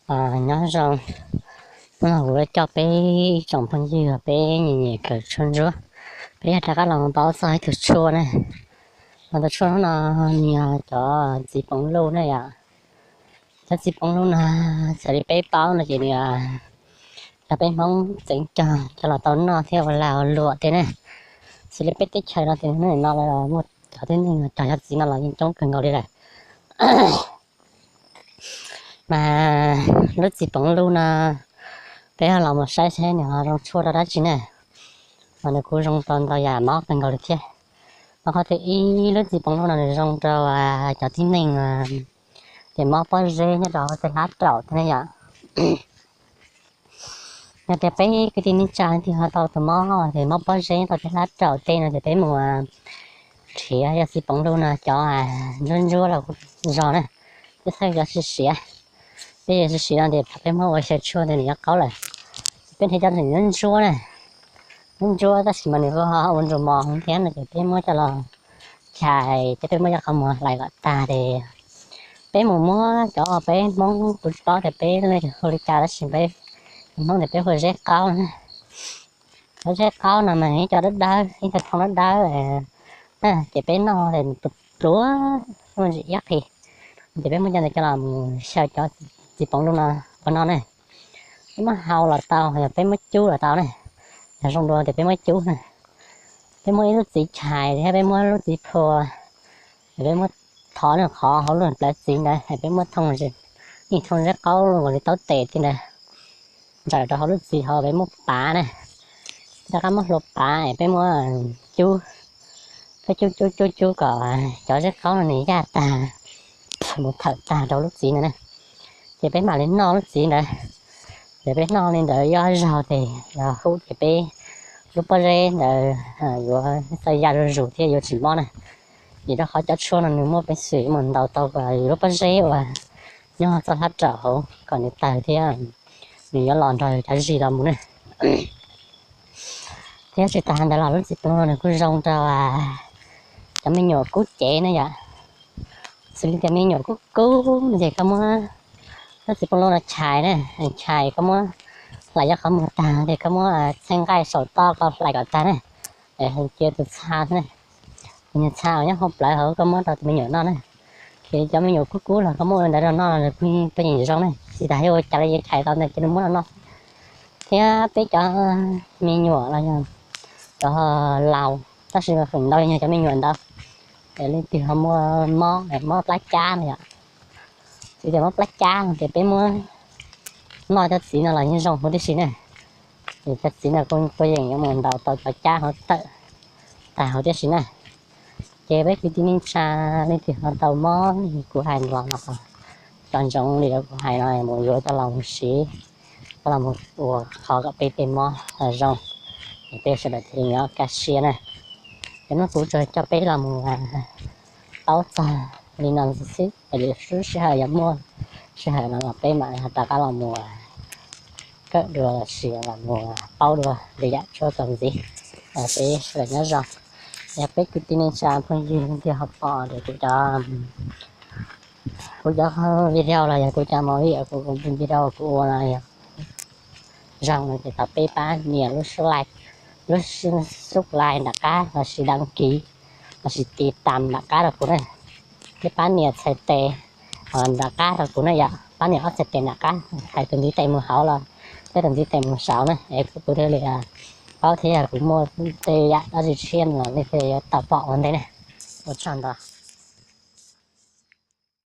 Nyob zoo, hnub no kuv yuav coj peb ib tsoom phooj ywg peb nyiam nyiam kawm tshuaj ntsuab, peb yuav rov qab los paub txog ib tug tshuaj na. Mas tus tshuaj no nws yog cov txiv poov luj na yom. Cov txiv poov luj no, xws li peb paub no ces nws yog peb Hmoob txeev cog coj los tau noj thiab ua lag ua luam thiab na. Xws li peb teb chaws no ces nim no muaj cov tib neeg cog cov txiv no los yeej coob kawg nkaus li lawm. Mas lub txiv poov luj no, peb ho los mus saib seb nws ho zoo tshuaj rau dab tsi na. Mas nws kuj zoo rau ntau yam mob kawg nkaus li thiab. Mas qhov thib ib, lub txiv poov luj no nws zoo rau cov tib neeg uas mob pob zeb nyob rau tej hlab raum thiab ne yom. Yog tias peb kwv tij neej tsa leej twg ho tau tus mob tias mob pob zeb nyob rau tej hlab raum tej no ces peb mus nrhiav yog txiv poov luj no cov ntsuab ntsuab los kuj zoo na, thiab txhawj cov siav siav. Peb yog siav siav no ces thaum peb muab ua xyaw tshuaj ntawd nws yuav qaub lawm. Peb nrhiav cov ntsuab ntsuab na, ntsuab ntsuab tab sis mas nws kuj ho ua ntsum mos heev thiab no ces peb muab coj los chais thiab peb muab cov qhov muag hlais kom tag ces peb mus muab cov peb Hmoob, kuv tsis paub tias peb leej twg hu li cas tab sis peb Hmoob tias peb hu zeb qaub na. Cov zeb qaub no mas ib co dawb dawb, ib co thooj dawb dawb na, ces peb noj pluav pluav muaj ntsis iab qhi. Ces peb muab cov ntawd coj los mus xyaw cov txiv poov luj no ua noj ne. Peb muab hau los tau, yog peb muab cub los tau ne. Yog zoo dua ces peb muab cub na. Peb muab ib lub txiv chais thiab peb muab lub txiv phua, peb muab thov nws qhov hauv lub plawv txiv ntawd, peb muab thooj, yeej thooj zeb qaub ua li taub tes thiab ntawd, ntsawm rau hauv lub txiv hauv peb muab pav na. Rov qab muab hlua pav es peb muab cub, peb cub cub cub cub kom cov zeb qaub no nws yaj tag, mus thawm tag rau lub txiv ntawd na. Ces peb mam li noj lub txiv ntawd. Ces peb noj li ntawd ib ob zaug ces yog hub ces peb lub pob zeb ntawd yuav txawj ya zuj zus thiab yuav tsis mob na. Vim rau qhov cov tshuaj no nws muaj peev xwm mus ntaus tau yus lub pob zeb uas nyob txoj hlab raum hauv kom nws tawg thiab nws yuav los nrog cov zis los mus na. Thiab tsis tas ntawd los lub txiv poov luj no nws kuj zoo rau cov me nyuam kub cev na yom. Xws li tias me nyuam kub kub no ces koj muab lub txiv poov luj no chais na, chais koj muab hlais cov qhov muag tag ces koj muab txheej nqaij saum toj koj hlais kom tag na, cia tus txha xwb na. Tus txha uas nyob hauv plawv hauv koj muab rau tus me nyuam noj na. Ces cov me nyuam kub kub los koj muab ua ntawd rau noj los kuj yeej zoo na, tsis tas yuav ua cas li, yeej chais tau ntawd ces nws muab rau noj. Thiab peb cov me nyuam los yog cov laus, tab sis feem ntau yog cov me nyuam ntawd, es leej twg ho muaj mob, mob plab cab no yom. Txiv tias mob plab cab no ces peb muab noj cov txiv no los yeej zoo huv tib si na. Ces cov txiv no kuj yeej yuav mus ntaus tau cov cab hauv tawm tag huv tib si na. Ces peb kwv tij neej tsa leej twg ho tau mob li kuv hais los no, tsom ntsoov li kuv hais no mus yuav coj los mus siv, coj los mus ua qhov kom peb tej mob zoo, es peb sawv daws thiaj li nyob kaj siab na. Ces hnub no kuv tsuas coj peb los mus paub txog li no xwb, lwm lub sij hawm yog muaj sij hawm no los peb mam rov qab los mus kawm dua los sis los mus paub dua li yam tshuaj txuas ntxiv. Peb sawv daws nyob zoo. Yog peb kwv tij neej tsa phooj ywg leej twg ho pom tias kuv cov, kuv cov video los yog kuv cov movie, kuv video kuv ua no yog zoo no ces thov peb pab nias lub subscribe, lub subscribe nram qab los sis đăng ký los sis tiv tam nram qab rau kuv na. Peb pab nias txhais tes nram qab rau kuv na yom, pab nias ob txhais tes nram qab, hais tus ntiv tes mus hauv los thiab tus ntiv tes mus saud na, es kuv thiaj li paub thiab yog kuv muaj tej yam dab tsi tshiab no nej thiaj yuav tau pom ua ntej na. Ua tsaug ntau.